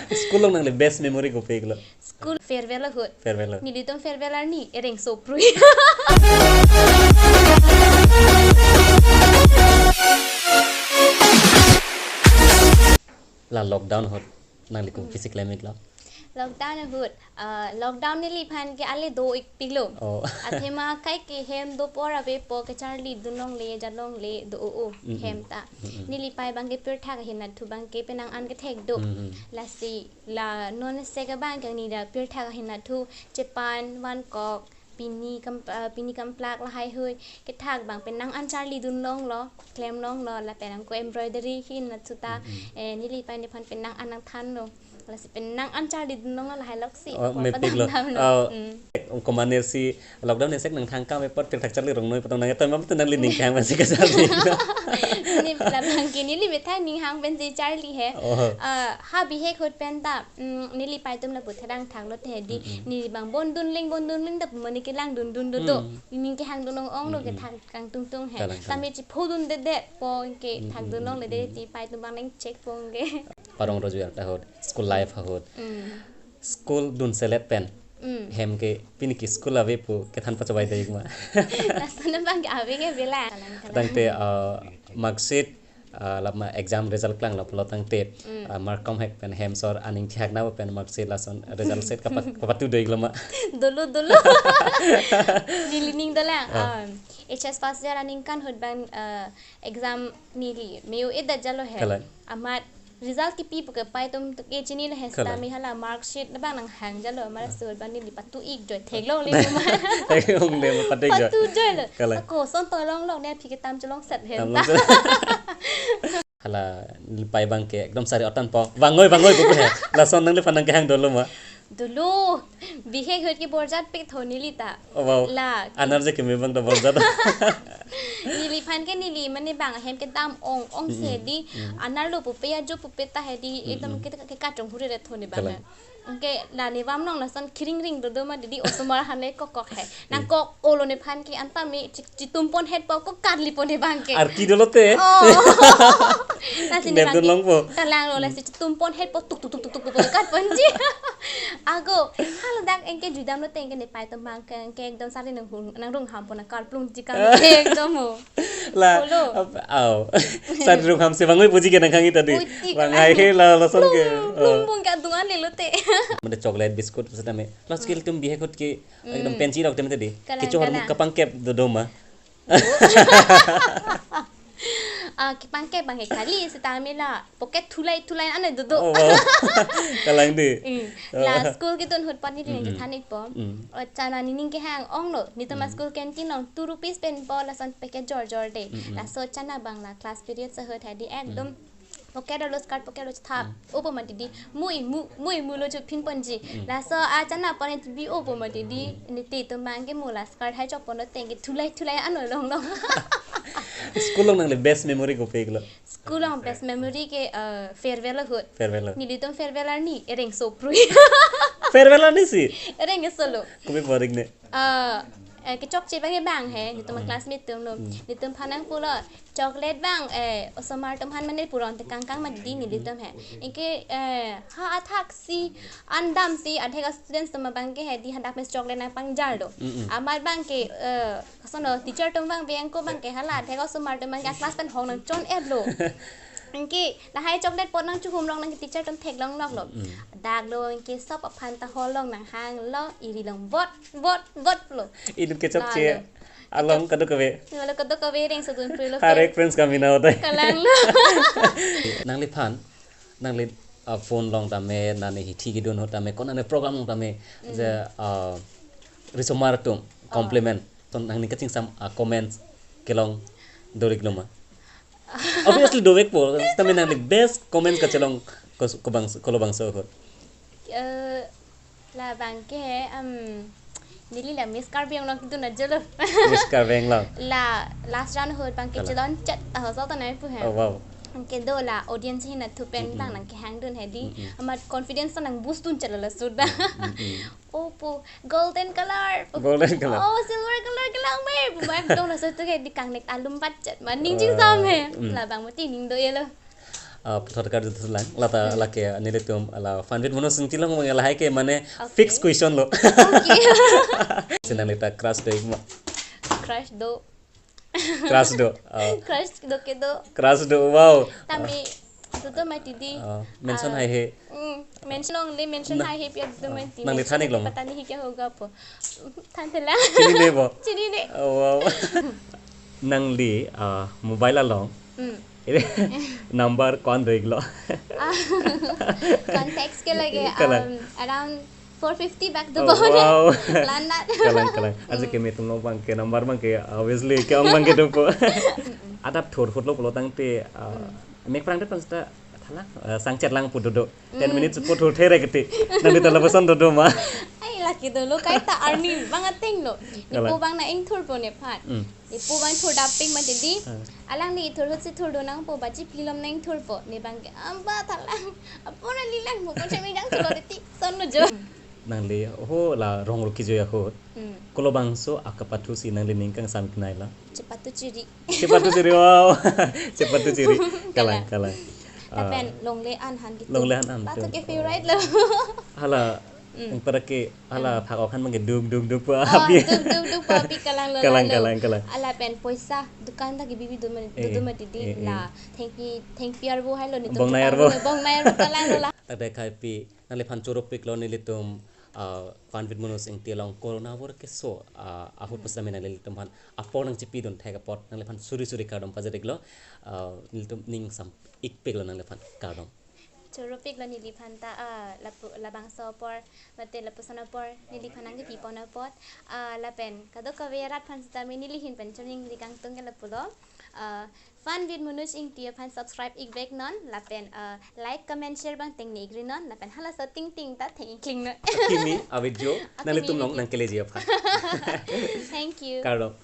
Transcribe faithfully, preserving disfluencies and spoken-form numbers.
School along nangli best memory kopi iklo? School farewell ahut. Farewell ahut. Nelitum farewell arni ereng soprui. La lockdown ahut nangli kopi si klem iklo? Lockdown ahut, ah, lockdown neliphan ke ale do ikpiklo. Oh. Athema kaike hem do apor avepo, kecharlidun longle, jat longle do o o, mm-mm, hem ta. Mm-mm. Neli pai abang ke pirthak ahin athu abang ke penang an kethek do. Mm-mm. Lasi la non sek abang ke neli ta pirthak ahin athu chepan, vankok, pini kam, ah, pini kamplak lahai hui kethak abang penang an charlidun longlo, klem longlo, lapen ako embroidery ahin athu ta, mm-mm, eh, neli pai neliphan penang an nangthanlo. Lasi penang an charlidun longlo lahai loksi. Oh, apor mepiklo. Padam damlo. Oh, mm, komatne si lockdown esek nangthang kam apot pirthak charli rong noi patong nang etam mam tu nangli ning kehang pensi kacharli. Neli labang ke neli methang ning hang pensi charli he. Oh. Ah, ha bihek ahut pen ta, mm, neli pai atum lapu therang thanglo te di. Mm-mm. Neli abang bondun leng, bondun leng ta pu mane kelangdundun do do. Mm. Ning kehangdun ong ong lo, mm-mm, kethak kangtungtung he. Kalang, kalang. Tame chiphodundedet po ke, mm-mm, thakdun longledet, mm-mm, ti pai atum abang neng check po ke. Parong rojuyar ta ahut, school life ahut. Mm. School dunselet pen. Mm. Hem ke pini ke school ave pu kethan pachobei dei ma? Lason abang ke ave ke bela. Tangte, uh, mark sheet, uh, lama exam result klanglo pulo tangte, mm, uh, mark komhek pen hem sor aning thihak na pen mark sheet lason result sheet kapat, kapatu dei iklo ma? Dolo, dolo. Neli ning dolang. Ah. Um, H S first year aningkan ahut abang, uh, exam neli me-o-edet jalo he. Kalang. Amat result kipi pu ke pai atum ke chinilo he. Kalang. Sitame hala mark sheet abang nanghang jalo, amat, ah, laso abang neli patu ik joi theklongle ma. Theklongle ma, patu ik joi. Patu joilo. Kalang. Ako son to longlong ne aphi ketam cholongset he. Tam ta longset. Hala neli pai abang ke ekdom sari otan po. Vangoi, vangoi pu he. Lason nangliphan nang kehang dolo ma? Dolo, bihek ahut ke borjat pik tho neli ta. Oh, wow. La. Anerje keme abang ta borjat. Neliphan ke neli mane abang ahem kedam ong ong si, mm-mm, di, mm, anerlo pupe ajo pupe ta he di, mm-mm, ekdom ke, ke kachonghu re tho ne abang. Kalang. Ke la ne vam nong lason kiring ring do do ma di di osomar aphan le kokok he. Nang, mm, kok olo nephan ke anta me chi-, chitum ponhet po ko karli po ne abang ke. Arki dolo te. Oh. Lasi ne abang ke. Nepdun longpo. Kalanglo, lasi chitum ponhet po tuk tuk tuk tuk tuk tuk kat ponji. Ako, haladak anke judamlo te anke ne pai atum abang ke anke ekdom sari nanghung, nangrung ham po nang karplung ji kam ke ekdom ho. La, olo. Ap-, au. Sari rung ham si vangoi puji ke nangkhang ita di. Puji ke vang nang hai he la lason ke. Plung, plung, oh, plung ke adung an lelo te. Mane chocolate biscuit sitame. Last, mm, skill atum bihek ahut ke ekdom, mm, pensi rok teme tadi. Kalang, kecho kalang. Kapangkep do do ma? Ah, kepangkep abang ke kali sitame la pocket thulai thulai ano do do. Oh, wow. Kalang di. Mm. Oh. La school kedun ahut pon ni, mm-mm, kethan ikpo. Mm. Oh, chana nening kehang onglo. Netum a, mm, school canteen along two rupees pen po lason packet jor jor de. Mm-mm. Laso chana abang la class period ahut he di ekdom, mm, pocket arlo skirt pocket arlo chethap. Mm. Opo mati di. Mui mu, mui mulo chuphin ponji. Mm. Laso achana pon bi opo mati di. Mm. Neli te atum abang ke mo la skirt hai chok ponlo te anke thulai thulai ano longlong. School along nangli best memory kopi iklo? School along best memory ke, uh, farewell ahut. Farewell ahut. Nelitum farewell arni ereng soprui. Farewell arni si? Ereng solo. Kopi boring ne? Ah, eh, kechokche abang ke bang he, netum, mm, classmate atumlo. Mm. Netumphan nangpulo, chocolate abang, eh, osomar atumphan mane puron tekang kang ma di nelitum he. Anke, eh, ha athak si, andam si, adhek a students atum abang ke he di hadak mes chocolate nangpangjar do. Mm-mm. Amat abang ke, eh, koson lo, teacher atum abang bang ko abang ke hala, adhek osomar atum abang ke class pen hong nangchon-et lo. Anke, lahai chocolate pot nangchuhum rong nang teacher atum theklong loklo. Mm-mm. Dak lo anke sop aphan ta hall along nanghanglo, iri long bot, bot, bot lo. Inut kechokche. Lalo. Along kadokave. Lalo kadokave reng sodun prilo. Har ek friends kami na hotai. Kalanglo. Nangliphan, nangli, uh, phone along tame, nane hithi kedun ahut tame, ko nane program along tame, mm, je, uh, risomar atum, oh, compliment. Ton nangning kachingsam, uh, comments kelong do-iklo ma? Obviously dovekpo, tame nangli best comments kachelong ko, kobang, kolobangso ahut. Eh, labang ke, um, neli la Miss Karbi Anglong kedun ajolo. Miss Karbi Anglong. La last round ahut abang ke, kalang, chelon chet ta hoso ta nai pu he. Oh, wow. Anke do la audience ahin athu pen, mm-mm, lang nangkehangdun he di. Mm-mm. Amat confidence ta nang boost dun chet lo la suda. Mm-mm. Opo, golden color. Golden color. Oh, silver color kelang me. Pu abang dong laso tu ke di kangnek alum pachet. Maning, eh, chingsam he. Mm. Labang mati ning do-elo. Ah, puthot kardom lang lata, Hmm. lake nelitum la Fun with Manoj Ingti along mangke lahai ke mane Okay. fixed question lo. Okay. Si nangli ta crush do ik ma? Crush do. Crush do. Ah, Crush do kedo. Crush do. Wow. Tame dodo mati di. Ah, mention Ah. haihe. Mm, mention only, mention Na- haihe pi dodo mati. Nangli than ik lo ma? Pata nahi kya hoga po. Than thela. Chinine bo? Chinine. Oh, wow. Nangli ah, mobile along Mm. number ko-an do ik lo? Ah, contacts ke lage Kalang. Um, around four fifty bak do Oh, bon. Wow. Lanat. Kalang, kalang. Aja keme atum along abang ke number abang ke obviously ke-ong abang ke dopo. Adap thur hut lo pulo tangte ah, Mm. mek prang det pang seta thala ah, sangchet lang pu dodo. Ten Mm. minutes po thur there kete. Nangli ta lapuson dodo ma? Ai lake dolo kaita army bang ateng lo. Nepo Kalang. Bang nang ingthur po nephan. Mm. Nepo bang thur daping mati di. Ah. Alangli ithur hut si thur do nang po baji pilom nang ingthur po. Ne bang ke amba thalang. Apura lilang mo kon chami dang chulo titi. Son lo jo. Nangli ho la rong ruki joya ho. Hmm. Kolo bangso akapathu si nangli ning kangsam kenai la? Chepatu chiri. Chepatu chiri, wow. Chepatu chiri. Kalang, kalang. Ah, Lapen longle an han gitu. Longle an han Patu gitu. Ke favorite lo. Hala, Mm. Yang para ke hala phak ok han mangke duk duk duk pa Oh, api. Duk duk duk pa api kalang lo. Kalang, Lalo. Kalang, kalang. Ala pen poisa dukan ta ke bibi do mati Eh, do mati di eh, eh. La thengpi thengpi arbo hai lo ni. Bong nai arbo. Bong nai arbo kalang lo la. Tangte khaipi nangliphan choro pik lo nelitum ah, Fun with Manoj Ingti along corona vor keso ah, ahut pusitame nangliphan apor nangchepi dun thek apot nangliphan suri suri kardom pajir ik lo ah, nelitum ning sam ik pik lo nangliphan kardom. Choro pik lo neliphan ta ah, lapu labangso apor mate lapuson apor neliphan nangkepi pon apot ah, lapen kadokave arat aphan sitame neli ahin pen choningri kangtung ke lapulo ah, Fun with Manoj Ingti aphan subscribe ik vek non lapen ah, like comment share bang tengne ik ri non lapen halaso ting ting ta theng ik kling non. Akimi avideo Akimi nanglitum along video. Nangkeleji aphan. Thank you. Kardom.